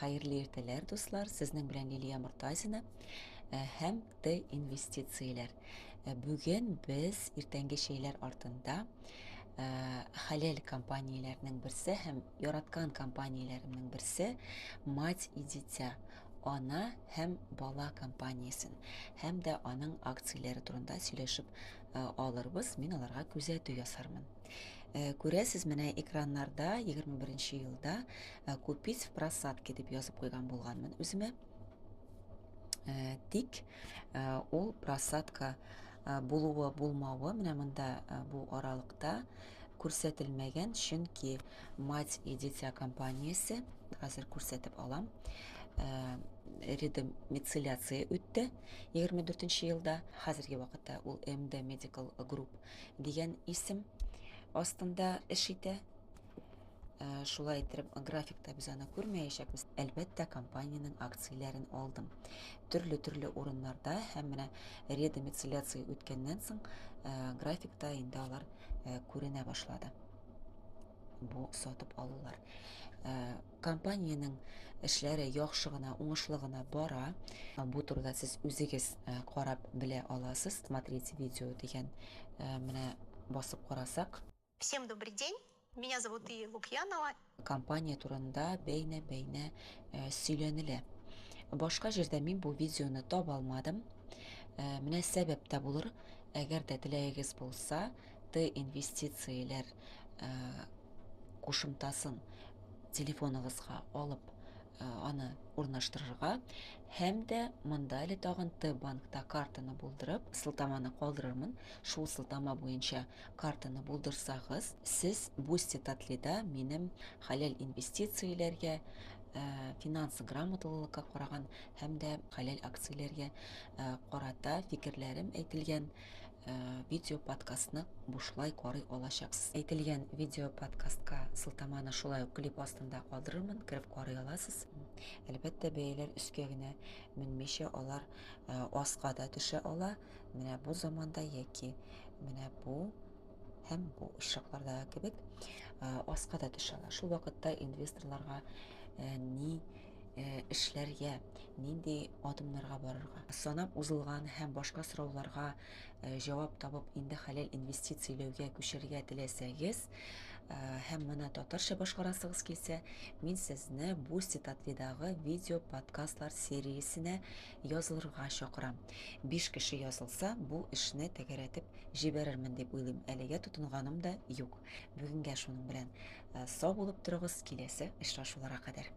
Хәерле иртәләр, дуслар! Сезнең белән Лилия Мортазина һәм Т инвестицияләр. Бүген без иртәнге чәйләр артында хәләл компанияләрнең берсе һәм яраткан компанияләремнең берсе Мать и дитя ана һәм бала компаниясен һәм дә аның акцияләре турында сөйләшеп алырбыз. Мин аларга күзәтү ясармын. Күрәсез, менә экраннарда 21 елда купить в просадке дип язып куйган булганмын үземә. Тик ул просадка булуы булмавы менә монда бу аралыкта күрсәтелмәгән, чөнки Мать и дитя компаниясе, хәзер күрсәтеп алам, редомицеляция үтте 24 елда. Хәзерге вакытта ул MD Medical Group дигән исем астында эш итә. Шулай иттереп, графикта без аны күрмәячәкбез. Әлбәттә, компаниянең акцияләрен алдым. Төрле-төрле урыннарда һәм менә редомицеляция үткәннән соң графикта инде алар күренә башлады. Бу сатып алулар. Компаниянең эшләре яхшы гына, уңышлы гына бара. Бу турыда сез үзегез карап белә аласыз. Смотреть видео дигән менә басып карасак. Всем добрый день. Меня зовут Ия Лукьянова. Компания турында бәйнә-бәйнә сөйләнелә. Башка җирдә мин бу видеоны таба алмадым. Менә сәбәп тә булыр. Әгәр дә теләгегез булса, Т инвестицияләр кушымтасын телефоныгызга алып, аны урнаштырырга һәм дә монда әле тагын Т-банкта картаны булдырып, сылтаманы калдырырмын. Шул сылтама буенча картаны булдырсагыз, сез Boosty Татлида минем хәләл инвестицияләргә, финанс грамоталылыкка караган һәм дә хәләл акцияләргә карата фикерләрем әйтелгән видео-подкастны бушлай карый алачаксыз. Әйтелгән видео-подкастка сылтаманы шулай ук клип астында калдырырмын, кереп карый аласыз. Әлбәттә, бәяләр өскә генә менмичә, алар аска да төшә ала. Менә бу заманда яки менә бу һәм бу очраклардагы кебек аска да төшә ала. Шул вакытта инвесторларга ни эшләргә, нинди адымнарга барырга? Санап узылган һәм башка сорауларга җавап табып, инде хәләл инвестицияләүгә күчәргә теләсәгез һәм моны татарча башкарасыгыз килсә, мин сезне Boosty Татлидагы видео-подкастлар сериясенә язылырга чакырам. 5 кеше язылса, бу эшне тәгәрәтеп җибәрермен дип уйлыйм. Әлегә тотынганым да юк. Бүгенгә шуның белән сау булып торыгыз, киләсе очрашуларга кадәр.